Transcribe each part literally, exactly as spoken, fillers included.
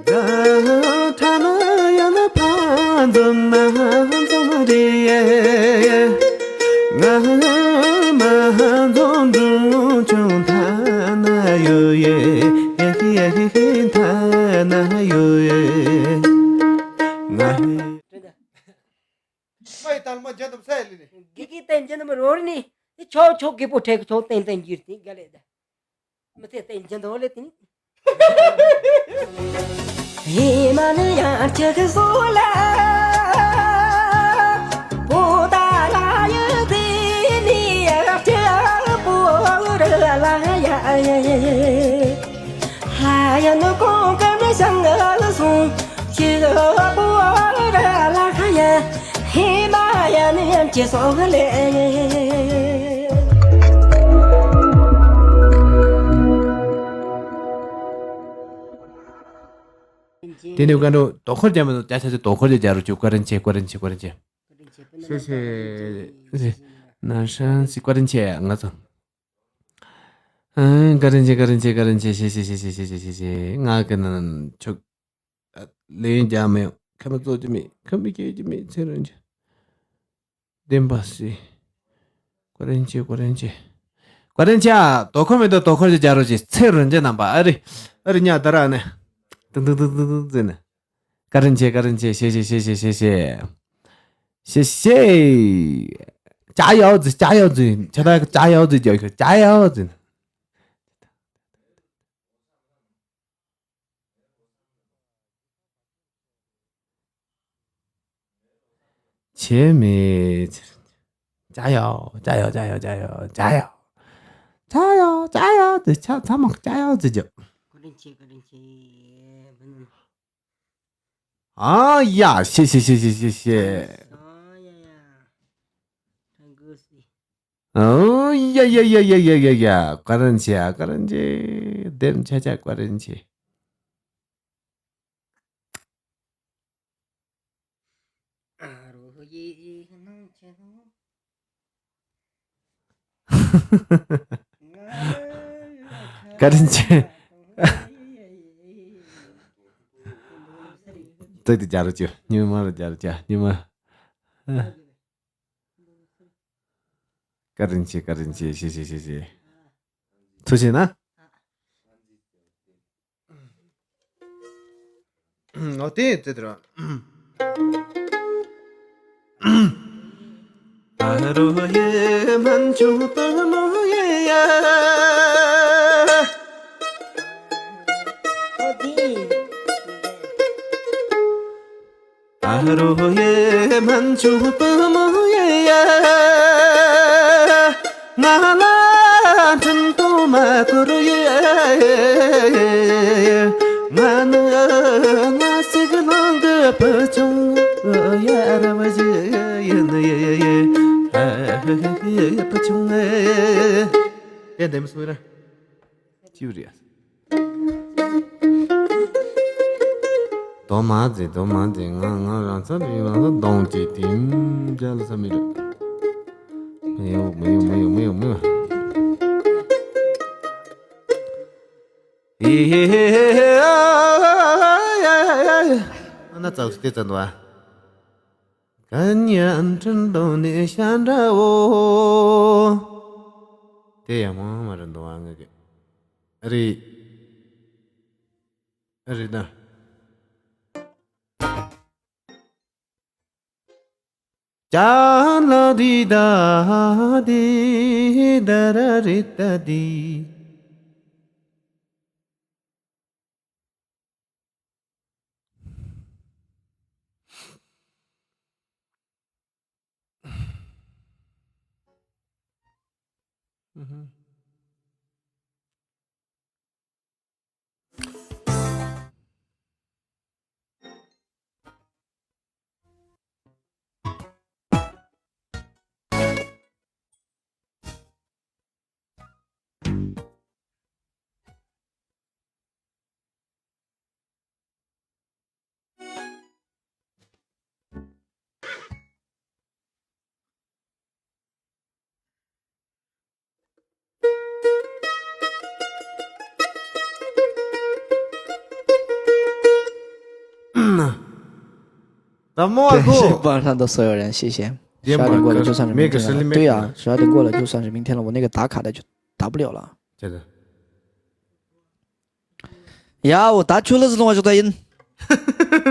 དཔའི་དར་མ་རྒྱ་དམ་ས་ཡ་ལི་ནི། དགེ་རྒན་བསྟན་རྒྱུ་ནི་མི་རོར་ནི། དེ་ཆོག་ཆོག་རྒད་པོ་ཕྲད་ཀྱི་ཆོག་བསྟན་བསྟན་རྒྱུ་དེ་ག་ལས་ད། མི་ཚེ་བསྟན་རྒྱུ་འདོ་ལེ་དེ་ནི། ཧི་མ་ལ་ཡ་ཁྱེད་ཀྱི་སོ་ལ། པོ་ཏ་ལ་ཡ་དེ་ནི་ཡ་ཁྱེད་པོ་ར་ལ་ཡ། ཧ་ཡ་ནུ་ཀོང་ཀ་ནི་ཤང་ལ་སོང་། ཁྱི་པོ་ར་ལ་ཧ་ཡ། ཧི་མ་ཡ་ནི་ཡ་ཁྱེད་སོ་ལེ། དེ་ནས་བཀའ་འགྲོ་དོ་ཁོར་རྒྱ་མི་འདུག་ཅ་ཆ་ཆ་དོ་ཁོར་རྒྱ་རུ་ཆུ་བཀའ་དྲིན་ཆེ། བཀའ་དྲིན་ཆེ། བཀའ་དྲིན་ཆེ། ཤེས་ཤེས། ན་ཧྲན་སི་བཀའ་དྲིན་ཆེ། ང་ཚོ་ཨང་། བཀའ་དྲིན་ཆེ། བཀའ་དྲིན་ཆེ། བཀའ་དྲིན་ཆེ། ཤེས་ཤེས། ཤེས་ཤེས། ཤེས་ཤེས། ཤེས་ཤེས། ང་གི་ནང་ཆུ་ལས་རྒྱ་མི་ཡོང་། ཁ་མི་བཙོག་རྒྱུ་མེད། ཁ་མི་སྐྱེལ་རྒྱུ་མེད། ཚེ་རིང་རྒྱུ། བདེན་པ་སྲིད། བཀའ་དྲིན་ཆེ། བཀའ་དྲིན་ཆེ། བཀའ་དྲིན་ཆེ། ཨ། དོ་ཁོ་མེད་དོ་དོ་ཁོ་ཅི་རྒྱ་རོ་ཅི་ཚེ་རིང་རྒྱུ་རྣམ་པ། ཨ་རི། ཨ་རི་ཉ་ད་ར་ནས། ཏུང་ཏུང་ཏུང་ཏུང་ཏུང་ཟེར་ནས། བཀའ་དྲིན་ཆེ། བཀའ་དྲིན་ཆེ། ཤེས་ཤེས། ཤེས་ཤེས། ཤེས་ཤེས། ཤེས་ཤེས། ཅ་ཡའོ་ཙི། ཅ་ཡའོ་ཙི། ཁྱེད་ད་ཅ་ཡའོ་ཙི་རྒྱག་ཤོག་ཅ་ཡའོ་ཙི། བྱས་མེད། ཅ་ཡའོ། ཅ་ཡའོ། ཅ་ཡའོ། ཅ་ཡའོ། ཅ་ཡའོ། ཅ་ཡའོ། ཅ་ཡའོ་དེ་ཆ་ཚང་མ་ཅ་ཡའོ་ཟེར་རྒྱུ། བཀའ་དྲིན་ཆེ། བཀའ་དྲིན་ཆེ། ཨ་ཡ། ཤེས་ཤེས། ཤེས་ཤེས། ཤེས་ཤེས། ཨ་ཡ་ཡ། ཨ་ཡ་ཡ། བཀའ་དྲིན་ཆེ། བཀའ་དྲིན་ཆེ། བདེན་ཆ་ཆ་བཀའ་དྲིན་ཆེ། བཀའ་དྲིན་ཆེ། ཏོག་ཏོག་རྒྱ་རོ་ཅོ། ཉི་མ་རོ་རྒྱ་རོ་ཅོ། ཉི་མ། བཀའ་དྲིན་ཆེ། བཀའ་དྲིན་ཆེ། ཤེས་ཤེས། ཤེས་ཤེས། ཐུགས་ཆེ་ན། ཨོ་དེ་ཙེ་དྲ། ཨ་རོ་ཡེ་མན་ཆུང་པ་མོ་ཡེ་ཡ། ཨོ་དེ། ཨ་རོ་ཡེ་མན་ཆུང་པ་མོ་ཡེ་ཡ། ང་ལ་འཕྲིན་ཐུང་མ་བསྐུར་ཡེ། ང་ནི་ང་སྲིད་ནང་གི་བུ་ཆུང་ཡ་ར་བ་ཞིག་ཡིན་ཡེ། ཨ་བུ་ཆུང་ཨེ། དེ་འདེམས་སོང་ར། ཅིའུ་རེད། དོ་མ་ཛེ། དོ་མ་ཛེ། ང་ང་རང་ཚ་རིང་རང་ཚ་གདོང་ཅིག་དེ་མཇལ་ས་མི་རེད། མི་ཡོང་། མི་ཡོང་། མི་ཡོང་། མི་ཡོང་། མི་ཡོང་། ཨེ་ཧེ་ཧེ་ཧེ། ཨ་ན་ཙག་སྟེ་ཙན་དུ་ཨ། གན་ཡང་འཕྲིན་གཏོང་ནས་ཤ་འདྲ་བོ། དེ་ཡང་མང་མ་རེད་འདུག་ཨ་ངེད་ཀྱི། རེད། རེད་ད། ཅ་ལ་རི་ད་དི་ད་ར་རི་ད་དི། ད་མོ་བ་ཁོ། 感谢榜上的所有人，谢谢。十二点过了，就算人民天堂了。对呀，十二点过了，就算人民天堂。我那个打卡的就打不了了。这个。ཡ་འོ་ད་ཁྱོད་ལ་ཟི་ལོང་བ་ཞོག་ད་ཡིན།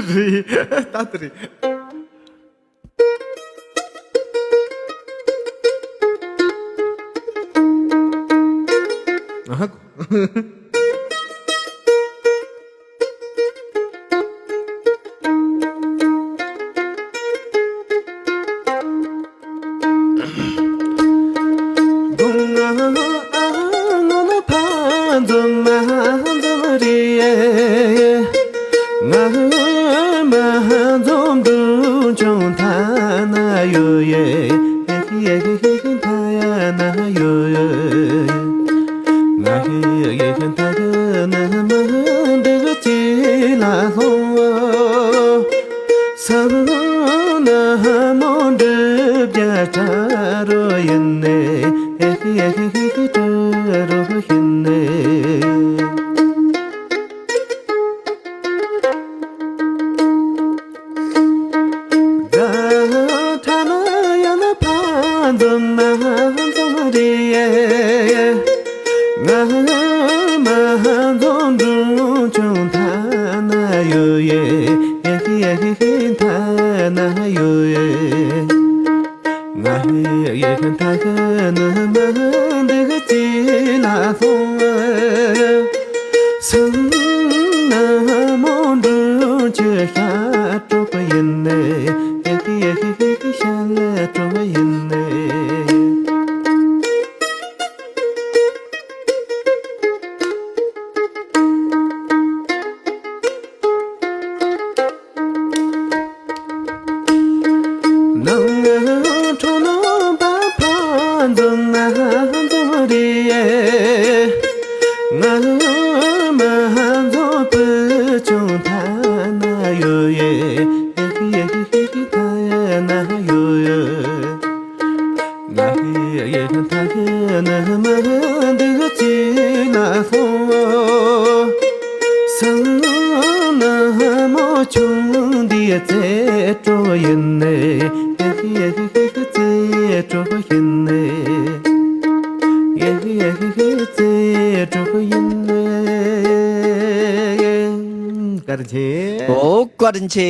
རེད། ད་དེ་རེད། ཨ་ཧ། བཀའ་དྲིན་ཆེ། ཨོ་བཀའ་དྲིན་ཆེ།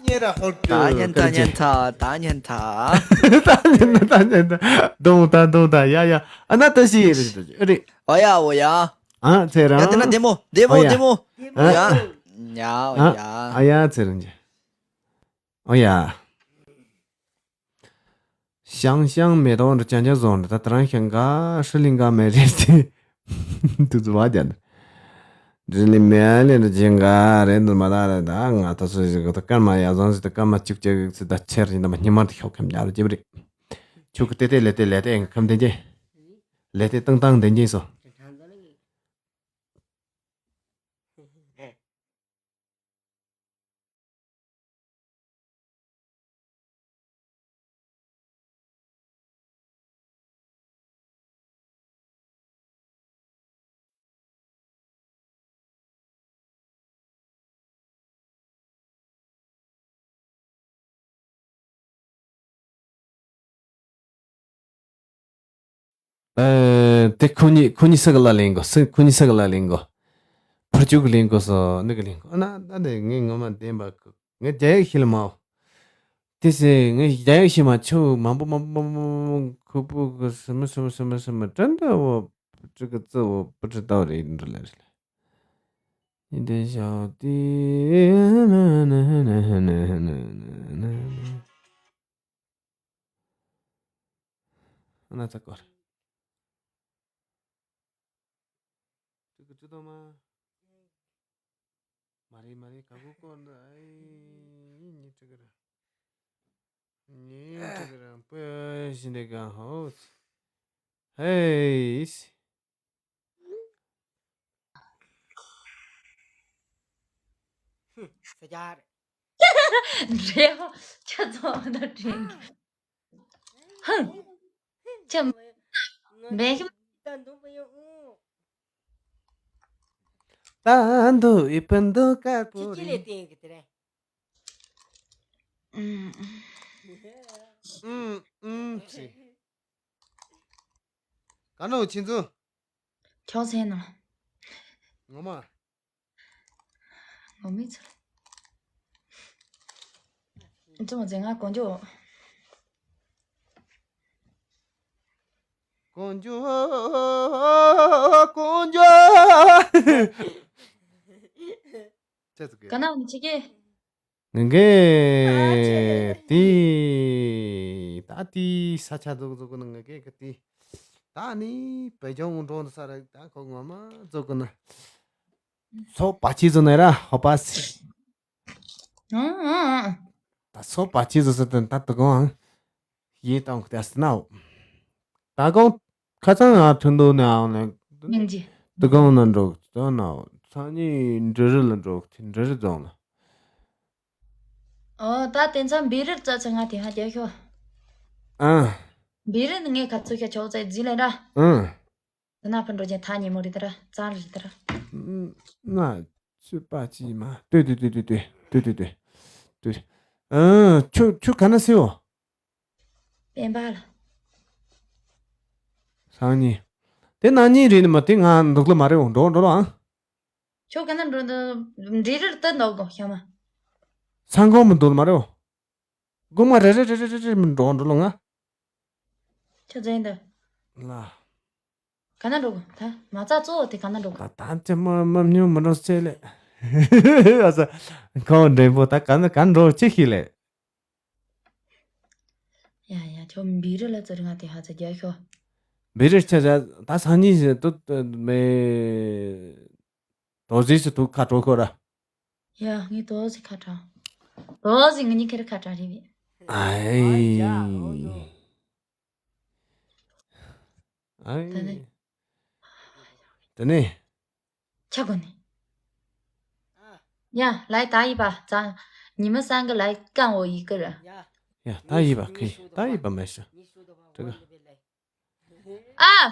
ཉེ་ར་ཧོར་ད་ཉན་ད་ཉན་ད་ད་ཉན་ད། ད་ཉན་ད་ད་ཉན་ད། རྡུང་ད་རྡུང་ད་ཡ་ཡ། ཨ་ན་ད་ཤི་རེད་རེད། ཨོ་ཡ་ཨོ་ཡ། ཨ་ཚེ་རང་། ཡ་དེ་ན་བདེ་མོ་བདེ་མོ་ཨོ་ཡ། བདེ་མོ། ཨ་ཡ། ཡ་ཨོ་ཡ། ཨ་ཡ་ཚེ་རང་ཅེ། ཨོ་ཡ། ཤང་ཤང་མེ་ཏོག་འདྲ་ཅང་ཅང་བཟོ་འདྲ་ད་ད་རང་ཤང་ག་ཧྲི་ལིང་ག་མེ་རེད་དེ། དུ་ཙུ་བ་ཅན། ཧྲི་ལིང་མེ་ལེ་འདྲ་ཅང་ག་རེད་འདུག་མ་ད་རེད་ད་ང་ད་སུ་ཞིག་གི་ད་སྐར་མ་ཡ་བཟང་ཞིག་ད་སྐར་མ་གཅིག་ཅིག་ཚི་ད་ཆེར་ཡིན་ད་མ་ཉི་མ་ད་ཤོག་ཁམ་ཡ་རུ་ཅེ་བ་རེད། ཆུ་གི་ཏེ་ཏེ་ལེ་ཏེ་ལེ་ཏེ་ཁམ་ཏེ་ཅེ། ལེ་ཏེ་ཏང་ཏང་ཏེ་ཅེ་སོ། ཨ། དེ་ཁོ་གཉིས་ཁོ་གཉིས་སུ་གི་ལ་ལེན་གོ་སུ་ཁོ་གཉིས་སུ་གི་ལ་ལེན་གོ་ཕར་ཅུག་གི་ལེན་གོ་སོ་ནི་གི་ལེན་གོ་ཨ་ན་ད་ནི་ངས་ངོ་མ་བདེན་པ་ངས་རྒྱ་ཡིག་ཤེས་ལ་མའོ། དེ་སེ་ངས་རྒྱ་ཡིག་ཤེས་མ་ཆུ་མང་པོ་མང་པོ་མང་པོ་མང་པོ་ཁུ་པུ་གི་སི་མི་སི་མི་སི་མི་སི་མི་ཏྲན་ཏྲ་བོ་ཅི་གི་ཙི་བོ་པུ་ཏྲི་ཏའོ་རེ་ཡིན་འགྲོ་ལེ་རེ་ལེ། ཡིན་དེ་ཞའོ་ཏི། ཨ་ན་ཚ་སྐོར། ཅི་གི་ཅི་དོ་མ། མ་རེད་མ་རེད་ག་གུ་སྐོར་འདི་ཨེ་ཉི་ཅི་གི་ར། ཉི་ཅི་གི་ར་པོ་ཞི་འདི་ག་ཧོ། ཧེ། ཟེར་རྒྱ་རེད། འདྲེ་ཧོ་ཁྱོད་ཚོ་འདི་དྲན་གི་ཧང་། ཁྱོད་འདྲེ་ཤི། ད་འདུག་པ་ཡོང་། ད་འདུག་ཨི་པན་འདུག་དཀར་པོ་ཁྱི་ཁྱི་ལས་རེད། བསྟན་གི་དེ་རེད། ཨུམ། ཨུམ་ཨུམ་ཅི། ག་ནོ་ཁྱེད་ཚོ། ཁྱོད་ཚེ་ན། ངོ་མ། ངོ་མི་ཚོ། ཅུང་ཟད་ང་དཀོན་མཆོག་དཀོན་མཆོག་དཀོན་མཆོག་ཅེས་ཟེར་གི། ག་ན་མི་ཆེ་གེ། ངེ་གེ་ཏི། ད་ཏི་ས་ཆ་རྫོགས་རྫོགས་ནི་ངེ་གེ་གི་ཏི། ད་ནི་བེ་ཅོང་འགྲོ་ས་ར་ད་ཁོ་ངོ་མ་རྫོགས་གི་ན། སོ་པ་ཆི་ཟོ་ནི་ར་ཧོ་པ་སི། ཨང་ཨང་ཨང་། ད་སོ་པ་ཆི་ཟོ་ས་ཏན་ད་དུ་གོང་ཨང་། ཡེ་དང་ཁུ་ཏ་སི་ན་འོ། ད་གོང་ཁ་ཚང་ང་ཐུན་དུ་ནའང་ནི། སྙིང་རྗེ། དུ་གོང་ན་འགྲོ་དོ་ན་འོ། སང་ཉིན་འབྲི་རི་ལ་འགྲོ་དེ་འབྲི་རི་རྫོང་ལ། ཨོ་ད་དེ་ཚང་བི་རི་རྩ་ཚང་ང་དེ་ཧ་རྒྱ་ཤོ། ཨ། བི་རི་ནི་ངས་ཁ་ཚུ་ཤ་ཆོག་ཚེ་རྫི་ལེ་ར། ཨ། དེ་ན་ཕུ་འགྲོ་ཅན་ཐ་ཉི་མོ་རི་དེ་ར་ཙང་རི་དེ་ར། ང་ཚོད་པ་ཅི་མ་ལྟོས་ལྟོས་ལྟོས་ལྟོས་ལྟོས་ལྟོས་ལྟོས་ལྟོས། ཨ་ཁྱོད་ཁྱོད་ག་ན་སེའོ། སྤེན་པ་ལ། སང་ཉིན། དེ་ན་ཉིན་རེད་ནི་མ་དེ་ང་འདུག་ལ་མ་རེད་འོ་འགྲོ་འགྲོ་ལ་ཨང་། ཁྱོད་ག་ན་འགྲོ་འདུག་འབྲི་རིར་ཏུ་འདུག་གོ་ཤ་མ། ས་འགོ་མི་འདུག་ལ་མ་རེད་འོ། སྒོ་མ་རེ་རེ་རེ་རེ་རེ་མི་འགྲོ་འགྲོ་ལ་ང་། ཁྱོད་ཟེར་འདུག་ལ། ག་ན་འགྲོ་གོ་ད་མ་རྩ་གཙོ་བོ་དེ་ག་ན་འགྲོ་གོ་ད་ད་ཅི་མ་མ་མྱོང་མི་འགྲོ་ཅེས་ལེ། ཨ་ས། ཁོང་འདྲེན་པོ་ད་ག་ན་ག་འགྲོ་ཅི་ཤི་ལེ། ཡ་ཡ་ཁྱོད་བི་རི་ལ་ཙི་རི་ང་དེ་ཧ་ཙི་རྒྱ་ཤོ། བི་རི་ཆ་ཆ་ད་སང་ཉིན་ཞིག་ཏུ་མེ། དོ་ཟི་སི་ཐུག་ཁ་གྲོ་ཁོ་ར། ཡ་ངའི་དོ་ཟི་ཁ་གྲ། དོ་ཟི་ངའི་ཁེར་ཁ་གྲ་རེད་བི། ཨའི། ཨའི། ད་ནི། ད་ནི། ཆ་གོ་ནི། ཡ་ལའི་ད་ཡི་པ་ཙང་། ཉི་མ་སང་གི་ལའི་ཀང་འོ་ཡི་ཀི་ར། ཡ་ད་ཡི་པ་ཁི་ད་ཡི་པ་མེ་ཤ། དྲི་ག་ཨ།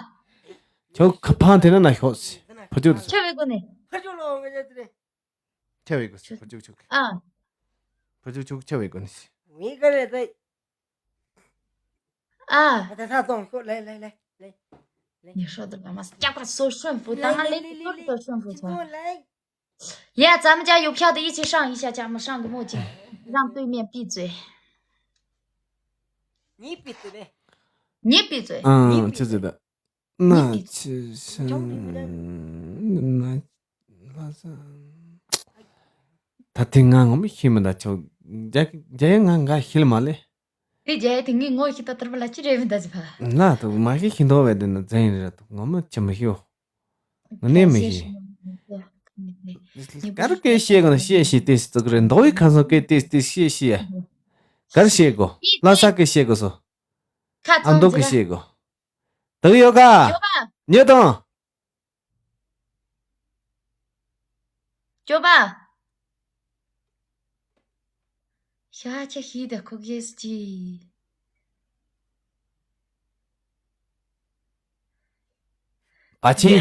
ཁྱོད་ཁ་ཕང་དེ་ན་ན་ཤོག་སི། ཕ་ཅོ་དུ་ཆ་བའི་གོ་ནི། ཕ་ཅོ་ལོ་ང་ཅག་དེ་རེད། ཆ་བའི་གོ་སི་ཕ་ཅོ་ཆོག་ཨ། ཕ་ཅོ་ཆོག་ཆ་བའི་གོ་ནི་སི། ངའི་ག་རེད་དེ། ཨ། ད་ད་ད་ཏོང་ཤོག་ལེ་ལེ་ལེ་ལེ། 你说的干嘛？加快速顺服，当然嘞，速度顺服出来。 呀，咱们家邮票的一起上一下，咱们上个墨镜，让对面闭嘴。你闭嘴呗。你闭嘴。嗯，这子的，那其实那拉萨，他听俺我们西门的就，这这俺俺西门嘞。 དེ་རྒྱ་ཡི་དེ་ངའི་ངོ་ཤེས་ད་ཐར་པ་ལ་ཅི་རེད་མི་འདའ་ཟི་ཕ། ན་དུ་མ་ཤེས་ཤིང་དོ་བས་དེ་ན་ཛན་རེད་དུ་ངོ་མ་ཅི་མི་ཤེས། ང་ནས་མི་ཤེས། གར་སྐད་བཤད་གོ་ན་བཤད་ཤེས་ཏེ་ཙུག་རེད་མདོ་བའི་ཁ་སང་སྐད་ཏེ་ཏེ་བཤད་ཤེས། གར་བཤད་གོ། ལྷ་ས་སྐད་བཤད་གོ་སོ། ཁ་ཨ་མདོ་ཙོང་གི་ཟེར། བཤད་གོ། དུ་ཡོད་ག་ཡོད་ག་ཉོ་དང་། སྐྱོ་པ། ཤ་ཆ་ཤི་ད་ཁུག་ཡེ་སི་ཅི། པ་ཆེན།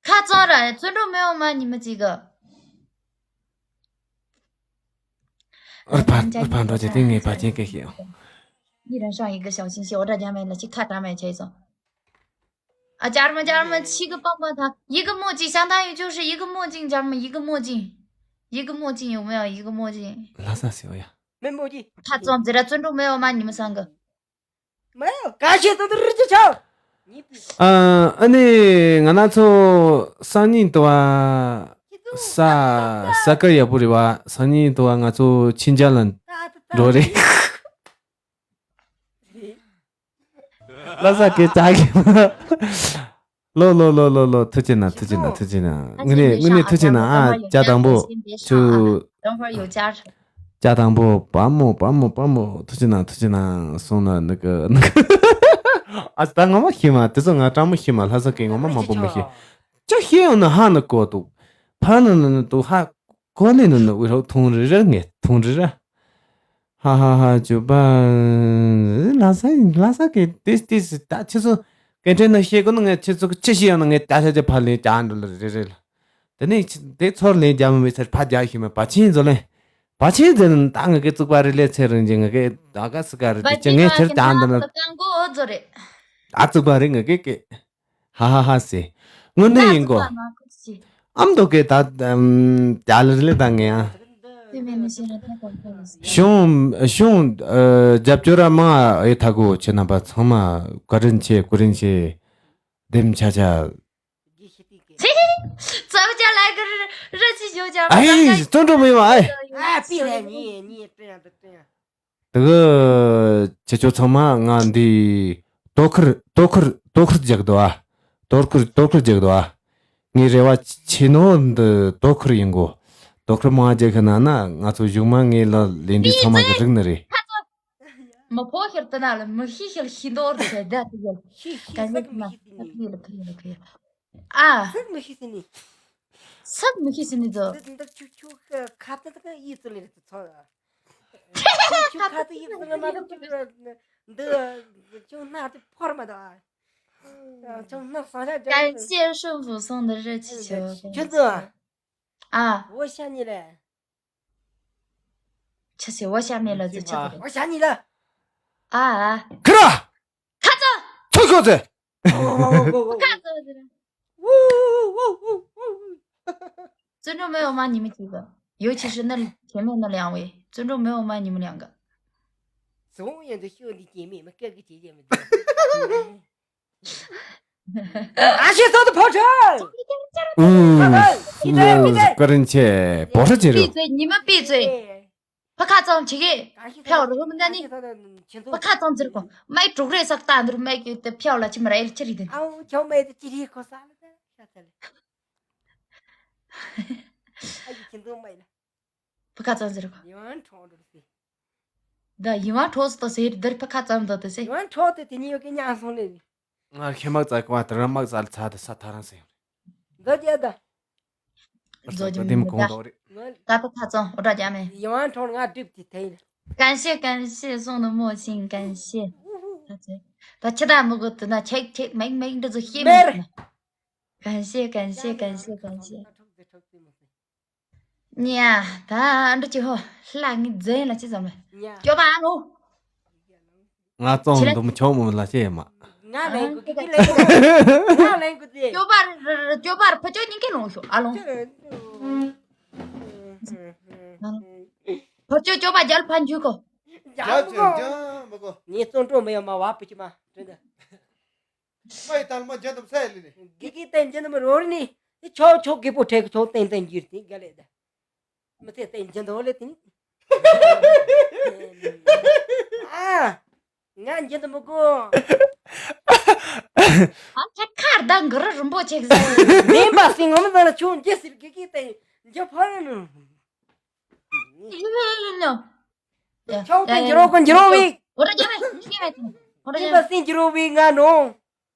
ཁ་ཙོང་ར་བརྩོན་འགྲུས་མེད་འོ་མ་ཉི་མ་ཅིག་གི། 二盘二盘多姐对你把钱给写。 你人上一个小心些，我这家没了，去看咱们去一种。啊，家人们，家人们，七个棒棒糖，一个墨镜相当于就是一个墨镜，家人们，一个墨镜，一个墨镜有没有？一个墨镜。 拉萨小呀。没墨镜。他装着了，尊重没有吗？你们三个。没有，感谢都是日记桥。你比 ཨ་ཨ་ནི་ང་ན་ཚོ་སང་ཉིན་དུ་བ་ས་ས་ཀ་ཡ་པུ་རི་བ་སང་ཉིན་དུ་བ་ང་ཚོ་ཆིན་ཅ་ལན་འགྲོ་རེད། ལ་ས་ཀེ་ཙག་གི་ལོ་ལོ་ལོ་ལོ་ལོ་ཐུགས་རྗེ་གནང་ཐུགས་རྗེ་གནང་ཐུགས་རྗེ་གནང་དངོས་གནས་དངོས་གནས་ཐུགས་རྗེ་གནང་ཨ་ཅག་དང་པོ་ཚུ། 等会儿有家人。 ཅག་དང་པོ་བ་མོ་བ་མོ་བ་མོ་ཐུགས་རྗེ་གནང་ཐུགས་རྗེ་གནང་སོང་ན་ནི་གི་ནི་གི་ཨ་ཙི་ད་ངོ་མ་ཤེས་མ་དེ་ཚོ་ང་སྤྲང་མོ་ཤེས་མ་ལྷ་ས་ཀེ་ངོ་མ་མང་པོ་མི་ཤེས། ཅག་ཤེས་ཡོང་ན་ཧ་ནི་གོ་འདུག་ཕ་ནི་ནི་ནི་འདུག་ཧ་གོ་ནི་ནི་ནི་འུ་རོ་ཐུང་རི་ར་ངས་ཐུང་རི་ར། ཧ་ཧ་ཧ་ཇོ་པ། ལྷ་ས་ལྷ་ས་ཀེ་ཏིས་ཏིས་ད་ཁྱེད་ཚོ་ སྐད་འཕྲིན་ནང་བཤད་དགོས་ན་ངས་ཁྱེད་ཚོ་ཅི་ཞིག་ཡང་ན་ངས་ད་ཆ་ཅི་ཕར་ལེན་རྒྱག་འགྲོ་ལ་རེ་རེ་ལ། དེ་ནས་ཁྱེད་དེ་ཚོར་ལེན་རྒྱག་མི་མེད་ཚར་ཕར་རྒྱག་ཤེས་མེད་པ་ཆེན་བཟོ་ལེན། པ་ཆེན་ཟེར་ན་ད་ང་གི་བཙུགས་པ་རེད་ལས་ཚེ་རིང་གི་ང་གི་ད་ག་སི་ཀ་རེད་དེ་ཅི་ངས་ཁྱེར་ད་འདི་ན་ད་བཙུགས་པ་རེད་ང་གི་གི། ཧ་ཧ་ཧ་ཟེར། དངོས་གནས་ཡིན་གོ། ཨམ་མདོ་གི་ད་ཨམ་རྒྱ་ལ་རེད་ད་ངས་ཨ། གཞུང་གཞུང་རྒྱབ་སྐྱོར་ར་མང་ཨེ་ཐ་གོ་ཁྱེད་རྣམ་པ་ཚང་མ་བཀའ་དྲིན་ཆེ་བཀའ་དྲིན་ཆེ། དེམ་ཆ་ཆ། རྩ་བ་ཅག་ལ་གི་ར་ཅི་ཞོ་ཅག་ཨ་ཧེ་བརྩོན་འགྲུས་མི་ཡོང་ཨ། ཨ་པི་རེ་ཉི་ཉི་སྤྲད་ཡང་འདི་སྤྲད་ཡང་། དེ་གི་ཁྱེད་ཚོ་ཚང་མ་ང་འདི་དོ་ཁུར་དོ་ཁུར་དོ་ཁུར་རྒྱག་དོ་ཨ། དོ་ཁུར་དོ་ཁུར་རྒྱག་དོ་ཨ། ངའི་རེ་བ་ཆེ་ནོ་འདི་དོ་ཁུར་ཡིན་གོ། དོ་ཁུར་མང་རྒྱག་ཁ་ན་ན་ང་ཚོ་གཞུག་མ་ངའི་ལ་ལས་འདི་ཚང་མ་གི་རིག་ནི་རེད། མི་ཕོ་ཤར་དུ་ན་ལ་མི་ཤི་ཤལ་ཤི་འདོར་དུ་ད་དུ་ཡོད། ཤི་ཤི་ཀ་ནི་སག་མི་ཤི་ཟིན་ནི། ཨ། སག་མི་ཤི་ཟིན་ནི། སག་མི་ཤི་ཟིན་ནི་ཚོ། འདི་འདི་ཆུ་ཆུ་ཁ་ཁ་ཏི་ཏི་ཡི་ཚུལ་ལེ་ཚོ། ཆུ་ཁ་ཏི་ཡི་ཚུལ་ལེ་མ་ཏི་ཆུ་འདི་ཆུ་སྣ་ཏི་ཕོར་མ་ད། ཆུ་སྣ་ས་ཆ་ཅང་། 感谢顺风送的热气球。 ཁྱོད་ཚོ། ཨ། འོ་ཤ་ཉི་ལེ། ཆི་ཟེར་འོ་ཤ་མེད་ལ་ཚོ་ཆི་ཟེར། འོ་ཤ་ཉི་ལ། ཨ་ཨ། ཁི་ར། ཁ་ཚ། ཚོ་ཁོ་ཚེ། ཁ་ཚ་ཟེར། བཙུན་གྲོགས་མེད་འོ་མ་ཉི་མ་གཅིག་ག་ཡོད་ཆི་ཧྲི་ནི་ཁྱེད་མེད་ནི་ལེང་བས་བཙུན་གྲོགས་མེད་འོ་མ་ཉི་མ་ལེང་ག་ཟོང་ཡན་དུ་ཤོད་འདི་སྐྱེས་མེད་མི་སྐད་གི་བྱེད་ཀྱི་མི་འདུག་ཨ་ཤེ་སོ་དུ་ཕོ་ཁྲ། ཨུ། བཀའ་དྲིན་ཆེ། བོ་ཧྲ་ཅི་རུ། པི་ཙེ་ཉི་མ་པི་ཙེ། ཕ་ཁ་ཙམ་ཆི་གེ་ཕྱའོ་རུ་མི་འདྲ་ནི། ཕ་ཁ་ཙམ་ཟེར་གོ་མའི་དྲུག་རེ་ཟག་ཏ་འདུར་མའི་གི་དེ་ཕྱའོ་ལ་ཅི་མ་ར་ཨེ་ལ་ཅི་རི་དེ། ཨའུ་ཆོ་མའི་དེ་ཅི་རི་ཁོ་ས་ལ་ད་ཤ་ཚ་ལེ། ཨ་ཡི་ཁྱི་འདུག་མའི་ལ། ཕ་ཁ་ཙམ་ཟེར་གོ་ཡོན་ཁྲོང་འགྲོ་སི། ད་ཡིན་བ་ཁྲོ་སི་ཏོ་ཟེར་དེར་ཕ་ཁ་ཙམ་དོ་དེ་སེ། ཡོན་ཁྲོ་དེ་དེ་ཉིད་ཡོད་ཀི་ཉག་སོང་ལེ། ང་ཁེ་མག་ཙ་ཀ་བ་དེ་ར་མག་ཙ་ལ་ཚ་དེ་ས་ཐ་རང་སེ། འདི་རྒྱལ་ད། རྫོགས་ཀྱི་མི་འདུག་ད། ད་ཕ་ཁ་ཙམ་འོ་དྲ་རྒྱ་མེ། ཡིན་བ་ཁྲོང་ང་སྒྲིབ་དེ་དེ་ཡིན། 感谢感谢送的墨镜感谢。 ད་ཁྱེད་ད་མི་གོ་དུ་ན་ཁྱེད་ཁྱེད་མེག་མེག་འདི་ཚོ་ཤེས་མེད་ན། 感谢感谢感谢感谢。 ཉ། ད་འགྲོ་ཅི་ཧོ། ལྷ་ངི་རྫས་ལ་ཅི་ཙམ་ལ། སྐྱོ་པ་ཨ་ལོ། ང་ཙོང་འདུམ་ཆོག་མོ་ལ་ཤེས་མ། ང་ལེན་གུ་ཏི་ལེན་གུ་ཏི། ང་ལེན་གུ་ཏི། སྐྱོ་པ་ར་ར་སྐྱོ་པ་ར་ཕ་ཅོ་ཉིན་ཀེ་ལོང་ཤོ་ཨ་ལོང་། ཕ་ཅོ་སྐྱོ་པ་རྒྱལ་ཕན་རྒྱུ་གོ། རྒྱལ་ཕན་རྒྱུ་མ་གོ། ངས་བཙོན་གྲོལ་མི་ཡོང་མ་བ་པུ་ཅི་མ་དྲན་ད། ཨའི་དལ་མ་འཇོན་དམ་སའི་ལི་ནི། དགེ་རྒན་བསྟན་འཇོན་དམ་རོ་རི་ནི། ཆོ་ཆོ་རྒད་པོ་ཁྲེག་ཆོ་བསྟན་བསྟན་འགྱུར་ཏེ་ག་ལེ་ད། མི་ཚེ་བསྟན་འཇོན་དོ་ལེ་ཏིན། ཨ། ང་འཇོན་དམ་གོ། ཨ་ཁ་ཁར་ད་གུ་རུ་རིན་པོ་ཆེ་གཟིགས། མེན་པ་སིང་ངོ་མི་ཚང་ལ་ཆུང་རྒྱལ་སྲིད་དགེ་རྒན་བསྟན་འཇོན་ཕ་ར་ནི། ཡིན་ནོ། ཆོག་ཏེ་འགྱུར་རོ་གོ་འགྱུར་རོ་བི། འོ་ར་རྒྱ་མེ་འགྱུར་རོ་བི་ང་ནོ། ཅི་པ་སེ་འགྱུར་རོ་བི་ང་ནོ།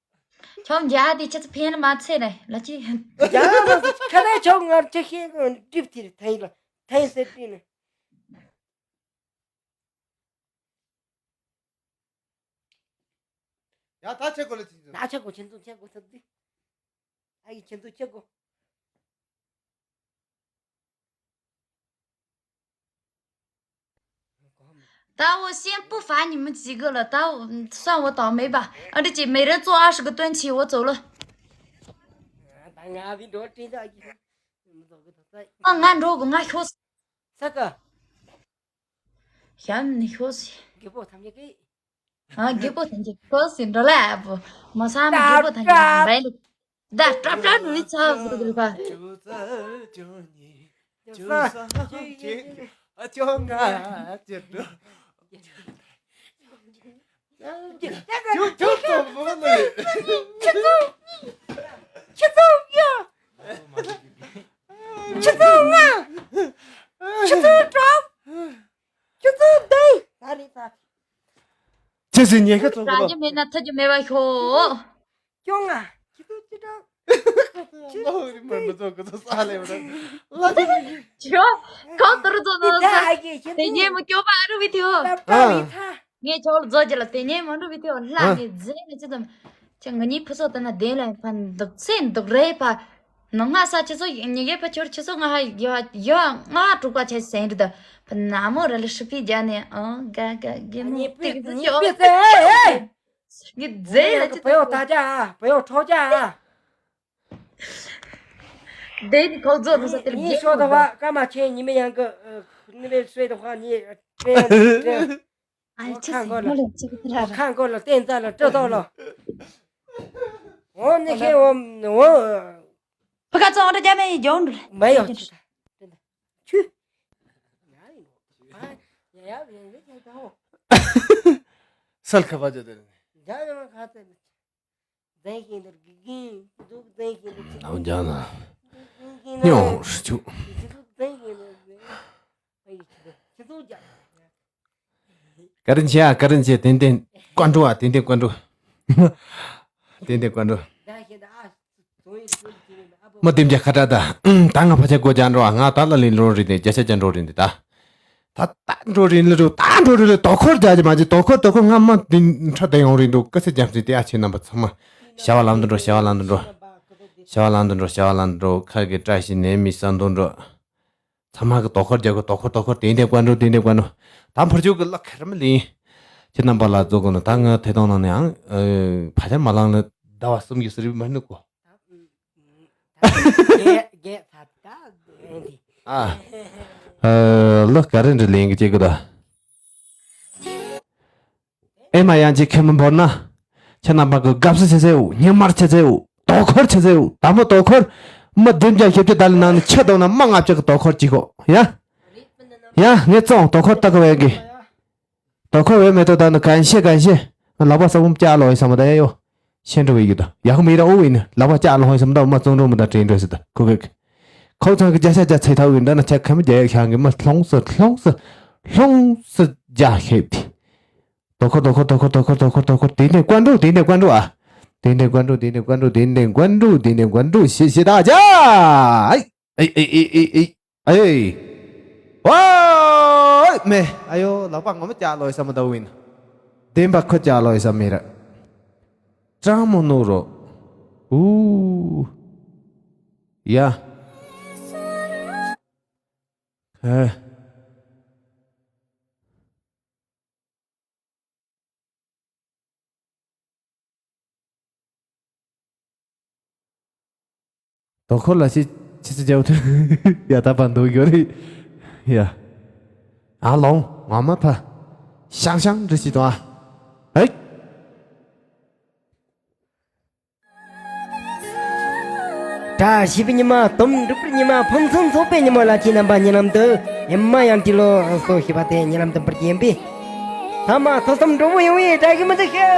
ཆོག་འཇའ་དེ་ཆི་ཚི་ཕན་མ་ཚེ་རེ་ལ་ཅི། འཇའ་མ་ཁ་ད་ཆོག་ང་ཆི་ཤེས་གོ་གྲིབ་ཐིར་ཐའི་ལ་ཐའི་སེ་ཏི་ནི། ཡ་ད་ཆེ་གོ་ལ་ཅི། ད་ཆེ་གོ་ཆེན་ཚུ་ཆེ་གོ་ཚུ་དི། ཨ་ཡི་ཁྱེད་ཚོ་ཁྱེད་གོ། ད་འོ་ཤེན་པུ་ཧྥ་ཉི་མི་ཅི་གི་ལ་ད་འོ་སང་འོ་དང་མེད་པ་ཨ་འདྲི་ཅི་མེ་རི་ཙོ་ཨ་ཧྲི་གི་སྟོན་ཆི་འོ་ཙོ་ལ། ད་ང་བི་འགྲོ་བྲིས་ད་ཨ་ང་འགྲོ་གི་ང་ཤོ་ས་ཀ་ཞབས་ནི་ཤོ་སི། རྒད་པོ་ཐམས་ཅད་ཀྱིས། ཨ་རྒད་པོ་ཐམས་ཅད་ཤོ་སི་འགྲོ་ལ་ཨ་བུ། མ་ས་མ་རྒད་པོ་ཐམས་ཅད་རེད། ད་ཀྲབ་ཀྲབ་ནུས་ཚ་ཟུག་རེད་པ། ཅུ་ས་ཅུ་ས་ཅུ་ཅུ་ཨ་ཅོ་ང་ཅི་འགྲོ། ཅུ་ཅུ་ཙོ་བོ་ལ་ཁྱི་ཚོ་ཁྱི་ཚོ་ཡ། ཁྱི་ཚོ་ང་། ཁྱི་ཚོ་གྲོགས། ཁྱི་ཚོ་བདེ། ད་རེད་ད། ཁྱེད་ཚོས་ཉེན་ཁ་ཚོ་ར་གི་མེད་ན་ཐ་གི་མེད་པ་ཤོག་ཀྱོང་ང་། ཁྱི་ཚོ་ཅི་གྲོགས། ལོ་རི་མོ་མི་ཚོ་གི་ཚོ་ས་ལེ་བ་ལ་ཅི་ཡོ། ཁོ་ཏུ་རུ་ཚོ་ནོ་ས། དེ་ཉེ་མོ་ཀྱོ་པ་རུ་བི་ཐིའོ། ངས་ཁྱོད་ལ་རྫོགས་རྒྱུ་ལ་དེ་ཉེ་མོ་རུ་བི་ཐིའོ་ལ་ངས་རྫས་ནས་ཅི་ཙམ། ཀྱང་ང་གཉིས་ཕུ་ཚོགས་ལྟ་ན་བདེན་ལ་ཕ་འདུག་ཚེ་འདུག་རེད་ཕ། ནང་ང་ས་ཆི་ཚོ་ཉི་གེ་ཕ་ཆོར་ཆི་ཚོ་ང་ཧ་ཡ་ཡ་ང་དྲུག་པ་ཆེ་སེང་རི་ད་ཕ་ན་མོ་ར་ལ་ཧྲི་པི་རྒྱ་ནས་ཨང་ག་ག་གེ་མོ་ཏིག་ཏིག་ཅོ་ཏིག་ཏིག་ངི་རྫས་ལ་ཅི་ཚོ་བེའོ་ད་ཅ་བེའོ་ཁྲོ་ཅ། དེ་ནི་ཁོག་རྫོགས་ནུ་ས་དེར་ཉི་ཤོ་ད་བ་ཀ་མ་ཆེ་ཉི་མ་ཡང་གི་ནི་བེ་སུའི་ད་ཧ་ཉི་ཏྲེ་ཨ་ཁ་ཆི་སི་མོ་ལ་ཅི་གི་ཏི་ར་ར་ཁ་མགོ་ལ་བསྟན་རྩ་ལ་སྤྲོད་ཐོག་ལ། འོ་ནི་ཁེ་འོ་འོ། ཕ་ག་ཙོང་ར་རྒྱ་མེ་ཡི་ཇོང་ར་མ་ཡོ་ཆུ་ཆུ། སལ་ཁ་བ་ཇ་དེ་ར་ནི། རྫས་ཤིང་དུ་དགེ་རྒན་གྱི་འཛུགས་རྫས་ཤིང་དུ་ཆི་ལམ་ལྗང་ན་སྙོང་ཧྲི་ཆུ། ཆི་འཛུགས་རྫས་ཤིང་དུ་ཆི་འཛུགས་ཀྱང་། ཀ་རིན་ཆེ་ཨ་ཀ་རིན་ཆེ་ཏན་ཏན་ཀོན་ཀྲུ་ཨ་ཏན་ཏན་ཀོན་ཀྲུ། ཏན་ཏན་ཀོན་ཀྲུ། མ་དེམ་ཅག་ཁ་བྲལ་ད། ད་ང་ཕ་ཆ་གོ་ཅག་འགྲོ་ཨ་ང་ད་ལ་ལི་འགྲོ་རེད་དེ་བརྒྱ་ཆ་ཅག་འགྲོ་རེད་འདི་ད། ད་ད་འགྲོ་རིན་ལ་རུ་ད་འགྲོ་རིན་ལ་དོ་ཁོར་རྒྱག་གི་མ་གྱི་དོ་ཁོར་དོ་ཁོར་ང་མ་འདི་ཁྲ་དེ་ཡོང་རིན་འགྲོ་ཀ་སེ་རྒྱབ་སེ་དེ་ཨ་ཆེ་རྣམ་པ་ཚང་མ་བྱ་བ་ལམ་དུ་འགྲོ་བྱ་བ་ལམ་དུ་འགྲོ། བྱ་བ་ལམ་དུ་འགྲོ་བྱ་བ་ལམ་དུ་འགྲོ་ཁ་གི་བཀྲ་ཤིས་ནད་མེད་ས་འདུ་འགྲོ། ཚང་མ་གི་དོ་ཁོར་རྒྱག་གི་དོ་ཁོར་དོ་ཁོར་དེ་འདྲ་བཀའ་འགྲོ་དེ་འདྲ་བཀའ་འགྲོ། ད་འཕུར་ཆོག་གི་ལ་ཁེར་མི་ལིན། ཁྱེད་རྣམ་པ་ལ་རྫོགས་དགོས་ན་ད་ང་ཐད་གཏོང་ནང་ནས་ཨང་ཕ་ཆ་མ་ལང་ལ་ཟླ་བ་གསུམ་གྱི་སུ་རིབ་མ་ནུ་གོ། རྒྱས་རྒྱས་ད་ད་འདི། ཨ། ཨ། ལོ་ག་རེ་འདྲ་ལེན་གི་ཅེས་གི་ད། ཨེ་མ་ཡང་ཅིག་ཁེ་མི་འབོར་ན། ཁྱེད་རྣམ་པ་གི་དགའ་བསུ་ཆེ་ཆེའོ་སྙན་མར་ཆེ་ཆེའོ་དོ་ཁོར་ཆེ་ཆེའོ་དམ་པོ་དོ་ཁོར། མི་བདུན་བརྒྱ་བཞི་བཅུ་ད་ལི་ནང་ནས་ཁྱེད་དང་ན་མི་ལྔ་བཅུ་གི་དོ་ཁོར་གཅིག་གོ་ཡ། ཡ་ངས་བཙོང་དོ་ཁོར་ལྟ་གི་བས་གི། དོ་ཁོ་བའི་མེ་ཏོག་དང་ནི་གན་ཤེས་གན་ཤེས། ལག་པ་ས་བུམ་ལྕགས་ལོ་ཡི་ས་མ་ད་ཡ་ཡོ། ཤེས་འགྲོ་བའི་ཡུལ་དུ་ཡག་མི་ར་ཨོ་ཡིན་ལག་པ་ལྕགས་ལོ་ཡི་ས་མ་ད་མ་བཙོང་འགྲོ་མི་ད་དྲན་འགྲོ་སི་ད་ཁོ་གེ། ཁོ་ཚང་གི་བརྒྱ་ཆ་བརྒྱ་ཚེ་ཐག་ཡིན་ད་ན་ཆ་ཁ་མི་བརྒྱ་ཡག་ཤང་གི་མ་ལྷོང་སི་ལྷོང་སི་ལྷོང་སི་རྒྱ་ཤེས་ཏི། དོ་ཁོ་དོ་ཁོ་དོ་ཁོ་དོ་ཁོ་དོ་ཁོ་དོ་ཁོ་དེ་ནས་ཀོན་འགྲོ་དེ་ནས་ཀོན་འགྲོ་ཨ། དེ་ནས་ཀོན་འགྲོ་དེ་ནས་ཀོན་འགྲོ་དེ་ནས་ཀོན་འགྲོ་དེ་ནས་ཀོན་འགྲོ་ཤེས་ཤེས་ད་ཇ། ཨི་ཨི་ཨི་ཨི་ཨི། ཨེ། ཝའི་མེ། ཨ་ཡོ་ལག་པ་ངོ་མ་ལྕགས་ལོ་ཡི་ས་མ་ད་ཝིན། བདེན་པ་ཁོ་ལྕགས་ལོ་ཡི་ས་མེ་ར། ཀྲང་མོ་ནོ་རོ། ཨུ། ཡ། ཨེ། དོ་ཁོ་ལ་ཤི་ཆི་ཆི་རྒྱབ་ཐུ་ཡ་ད་པ་འདུག་ཡོད་རེད་ཡ། ཨ་ལོང་ང་མ་ཕ་ཤང་ཤང་འདྲི་ཤི་དང་ཨ་ཨེ། བཀྲ་ཤིས་པའི་ཉི་མ། དོམ་སྒྲུབ་པའི་ཉི་མ། ཕུན་སུམ་ཚོགས་པའི་ཉི་མ་ལ་ཁྱེད་རྣམ་པ་ཉེ་ལམ་དུ་ཨེ་མ་ཡང་ཏི་ལོ་སོ་ཞེས་པ་དེ་ཉེ་ལམ་དུ་འབུར་གྱིན་པས། ཐ་མ་ཐོས་བསམ་སྒྲུབ་པོ་ཡོང་བའི་བཀྲ་ཤིས་མི་འདུག་ཤེས།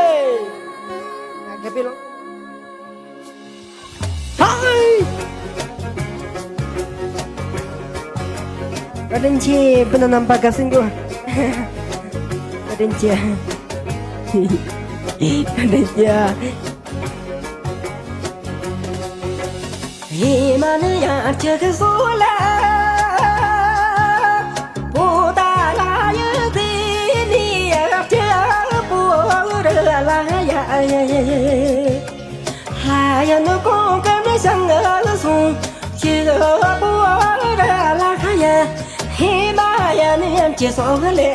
ཧའི། བཀའ་དྲིན་ཆེ། སྤུན་ཟླ་རྣམ་པ་དགའ་བསུ་འགྱུར། བཀའ་དྲིན་ཆེ། བཀའ་དྲིན་ཆེ། ཧི་མ་ལ་ཡ་ཁྱེད་ཀྱི་སོ་ལ། པོ་ཏ་ལ་ཡ་དེ་ནི་ཡ་ཁྱེད་པོ་ར་ལ་ཡ། ཧ་ཡ་ནུ་ཀོང་ཀ་ནི་ཤང་ང་སོང་། ཁྱེད་པོ་ར་ལ་ཡ། ཧི་མ་ཡ་ནི་ཡ་ཁྱེད་སོ་ལེ།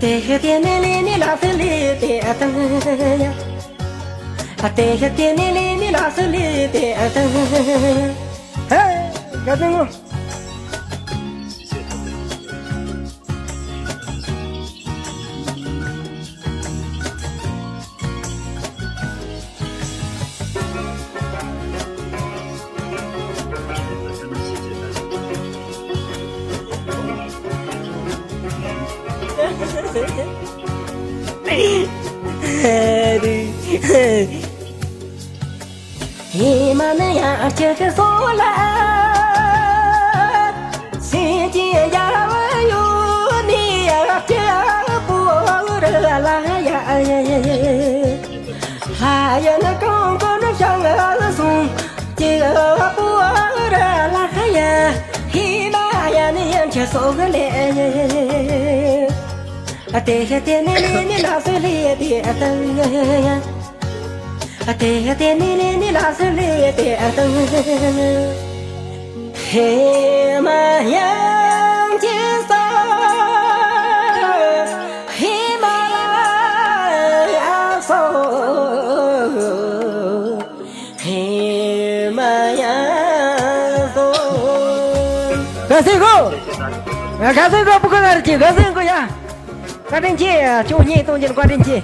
ཏེ་ཧེ་ཏེ་ནེ་ལེ་ནེ་ལ་ཏེ་ལེ་ཏེ་ཨ་ཏང་ཡ། ཏེ་ཧེ་ཏེ་ནེ་ལེ་ནེ་ལ་ཏེ་ལེ་ཏེ་ཨ་ཏང་། ཧེ། ག་ཏང་ངོ་། ཧི་མ་ལ་ཡ་ཁྱེད་ཀྱི་སོ་ལ། སེམས་ཅན་རྒྱལ་བ་ཡུལ་ནས་ཡ་ཁྱེད་པོ་ར་ལ་ཡ། ཧ་ཡ་ནི་གང་གི་ནི་ཤང་ང་སོང་། ཁྱེད་པོ་ར་ལ་ཡ། ཧི་མ་ཡ་ནི་ཡ་ཁྱེད་སོ་ལེ། ཨ་དེ་ཧེ་དེ་ནི་ནི་ནི་ལ་སུ་ལི་དེ་ཨ་ཏང་། ཨ་དེ་ཧེ་དེ་ནི་ནི་ནི་ལ་སུ་ལི་དེ་ཨ་ཏང་། ཧེ་མ་ཡང་ཅི་སོ། ཧེ་མ་ཡང་སོ། ཧེ་མ་ཡང་སོ། ག་སེ་གོ། ག་སེ་གོ་པུ་ག་ལ་རི་ཅི་ག་སེ་གོ་ཡ། བཀའ་དྲིན་ཆེ། ཁྱོད་བརྙན་གཏོང་རྒྱུར་བཀའ་དྲིན་ཆེ།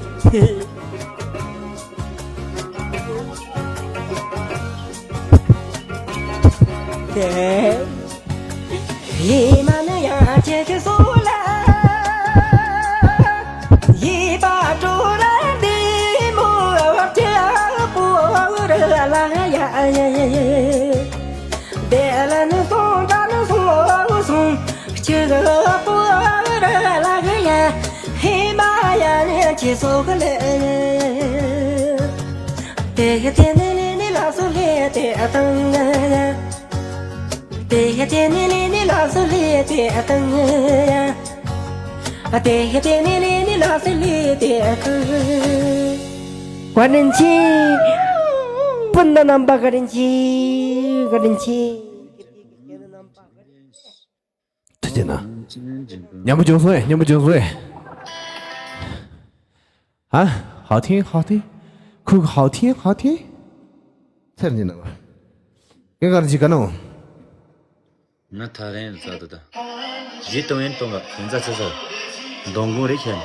ཧེ་མ་ནི་ཡང་ཁྱེད་ཀྱི་སོ་ལ། ཡིད་པ་སྤྲོ་ལ་འདི་མོ་ཁྱེད་པོ་ར་ལ་ཡ། དེ་ལ་ནི་སོང་ད་ནི་སོང་སོང་། ཁྱེད་པོ་ར་ལ་ཡ། ཧེ་མ་ཡ་ནི་ཁྱེད་སོ་ག་ལེ། དེ་དེ་ནི་ནི་ནི་ལ་སུ་ལེ་དེ་ཨ་ཏང་ཡ། དེ་ཧེ་དེ་ནི་ལི་ནི་ལ་སུ་ལི་དེ་ཨ་ཏང་ཡ། ཨ་དེ་ཧེ་དེ་ནི་ལི་ནི་ལ་སུ་ལི་དེ་ཨ་ཏང་། བཀའ་དྲིན་ཆེ། སྤུན་ཟླ་རྣམ་པ་བཀའ་དྲིན་ཆེ། བཀའ་དྲིན་ཆེ། ཐུགས་རྗེ་གནང་། སྙན་པོ་བྱུང་སོང་ཨེ། སྙན་པོ་བྱུང་སོང་ཨེ། ཨ། ཧའོ་ཐིང་ཧའོ་ཐིང་། ཁུ་ཧའོ་ཐིང་ཧའོ་ཐིང་། ཚེར་ཉིན་ནམ། ཀེ་གར་ཇི་ག་ནོ། ང་ཐ་རེན་ས་ད་ད། ཇི་ཏོང་ཡན་ཏོང་ག་ཁན་ཙ་ཚེ་ས། འདོང་གུང་རེ་ཁན།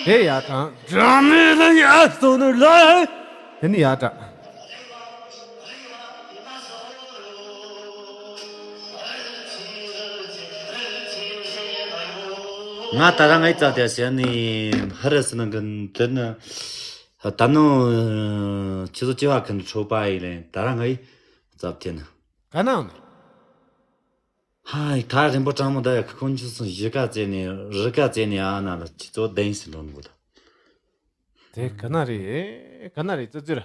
དེ་ཡ་དྲང་། དྲང་མི་ལ་ཡ་སོ་ནུ་ལ། དེ་ནི་ཡ་དྲང་། ང་ད་རང་ངའི་རྩ་དེ་ཟེར་ནི་ཧ་ར་སི་ནང་གི་དེ་ནི། ད་ནུ་ཁྱེད་ཚོ་སྐྱེ་བ་ཁན་ཆོག་པ་ཡིན་ལེ། ད་རང་ངའི་རྩ་དེ་ནི། ག་ནང་ནི། ཧའི་ད་རིན་པོ་གྲང་མོ་ད་ཡ་ཁོ་ཁོ་ཁྱོད་ཚོ་གཞི་ཀ་བཙལ་ནས་རི་ཀ་བཙལ་ནས་ཨ་ན་ལ་ཁྱེད་ཚོ་གདན་སི་འགྲོ་ནི་གོ་ད། དེ་ག་ན་རེད། ག་ན་རེད་ཙི་ཙི་ར།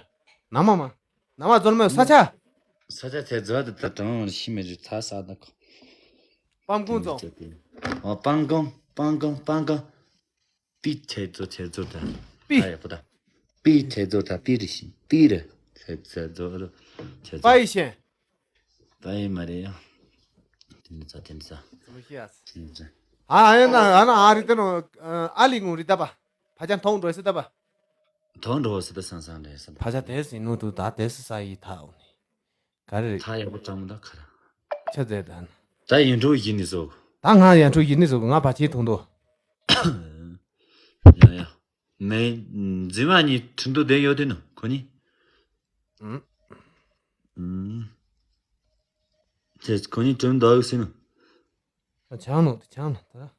ན་མ་མ། ན་མ་རྫོར་མོའི་ས་ཆ། ས་ཆ་དེ་རྫོར་དེ་ད་གྲང་ཤི་མི་རི་ཐ་ས་ད་ཁོ། སྤང་གོང་རྫོང་། ཨོ་སྤང་གོང་སྤང་གོང་སྤང་གོང་། པི་ཆེ་ཛོ་ཆེ་ཛོ་ད། པི། ཨ་ཡ་པོ་ད། པི་ཆེ་ཛོ་ད་པི་རི་ཤི་པི་རི། ཆེ་ཆེ་ཛོ་རུ་ཆེ་ཛོ། པ་ཡི་ཤན། ད་ཡིན་མ་རེད་ཡ། དེ་འདྲ་ཚ་དེ་འདྲ་ཚ། ཙི་མོ་ཤི་ཡ། དེ་འདྲ་ཚ། ཨ་ཨ་ཡ་ན་ཨ་ན་ཨ་རི་དེ་ནོ། ཨ་ལི་ངུ་རི་ད་པ། ཕ་ཅང་ཐོང་འགྲོ་སི་ད་པ། ཐོང་འགྲོ་སི་ད་སང་སང་རེད་སི་ད། ཕ་ཅང་དེ་སི་ནུ་དུ་ད་དེ་སི་ས་ཡི་ཐ་འོ་ནི། ག་རེ་རེད། ཐ་ཡག་པོ་ཀྲང་མོ་ད་ག་ར། ཆ་ཛེ་ད་ན། ད་ཡིན་འགྲོ་ཡིན་ནི་ཟོ། ད་ང་ཡང་འགྲོ་ཡིན་ནི་ཟོ་ང་ཕ་ཅི་ཐོང་དོ། ཡ་ཡ། མེ། འཛིན་མ་གཉིས་ཁྲིན་ཏུ་བསྡད་ཡོད་དེ་ནོ་ཁོ་གཉིས། ཨུམ། ཨུམ། དེ་ཁོ་གཉིས་ཁྲིན་ཏུ་ཡོད་སྲིད་ནོ། ཨ་ཆང་ནོ་དེ་ཆང་ནོ་ད།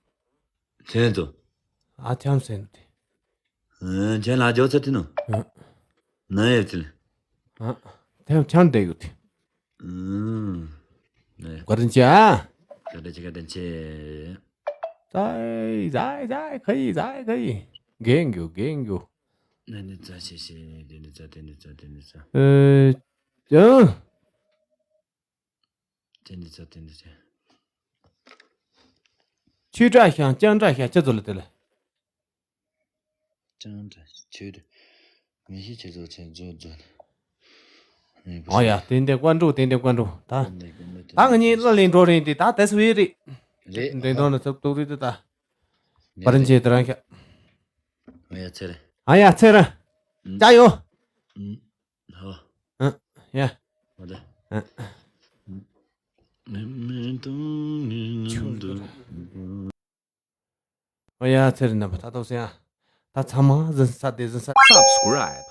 ཁྱེད་ཚོ། ཨ་ཆང་སེན་དེ། ཨ་ཁྱེད་ལ་ཇོ་ཚ་དེ་ནོ། ཨུམ། ན་ཡོད་ཚིལ། ཨ། དེ་ཆང་བསྡད་ཡོད་དེ། ཨུམ། ནས། བཀའ་དྲིན་ཆེ་ཨ། བཀའ་དྲིན་ཆེ་བཀའ་དྲིན་ཆེ། ཛའི་ཛའི་ཛའི་ཁ་ཡི་ཛའི་ཁ་ཡི། རྒན་རྒྱུ་རྒན་རྒྱུ། ནས་ནས་ཙ་ཤེ་ཤེ་དེ་ནས་ཙ་དེ་ནས་ཙ་དེ་ནས་ཙ། ཨེ། ཡང་། དེ་ནས་ཙ་དེ་ནས་ཙ། ཆུ་དྲག་ཤང་ལྕང་དྲག་ཤང་ཅི་ཚོ་ལ་དེ་ལ། ཅང་འདྲ་ཆོས་འདྲ། མི་ཤེས་ཆེ་ཚོ་ཆེ་ཚོ་ཚོ་ནི། ཨོ་ཡ་དེ་འདྲ་བཀའ་འགྲོ་དེ་འདྲ་བཀའ་འགྲོ་ད། ད་ང་གཉིས་ལ་ལེན་འགྲོ་རེད་དེ་ད་དེ་སུ་ཡི་རེད། རེད། འདྲེ་མདོང་ནི་ཚབ་ཏུག་རེད་དེ་ད། པར་འཇལ་དེ་རང་ཤ། ཨོ་ཡ་ཚེ་རེད། ཨ་ཡ་ཚེ་རེད། ཅ་ཡོ། ཧོ། ཨ། ཡ། ཧོ་ད། ཨ། མི་མི་དུང་ངི་ངི་དུ། ཨོ་ཡ་ཚེ་རིང་རྣམ་པ་ད་ཐོག་སེ་ཡ། ད་ཚང་མ་ཟིན་ས་དེ་ཟིན་ས། Subscribe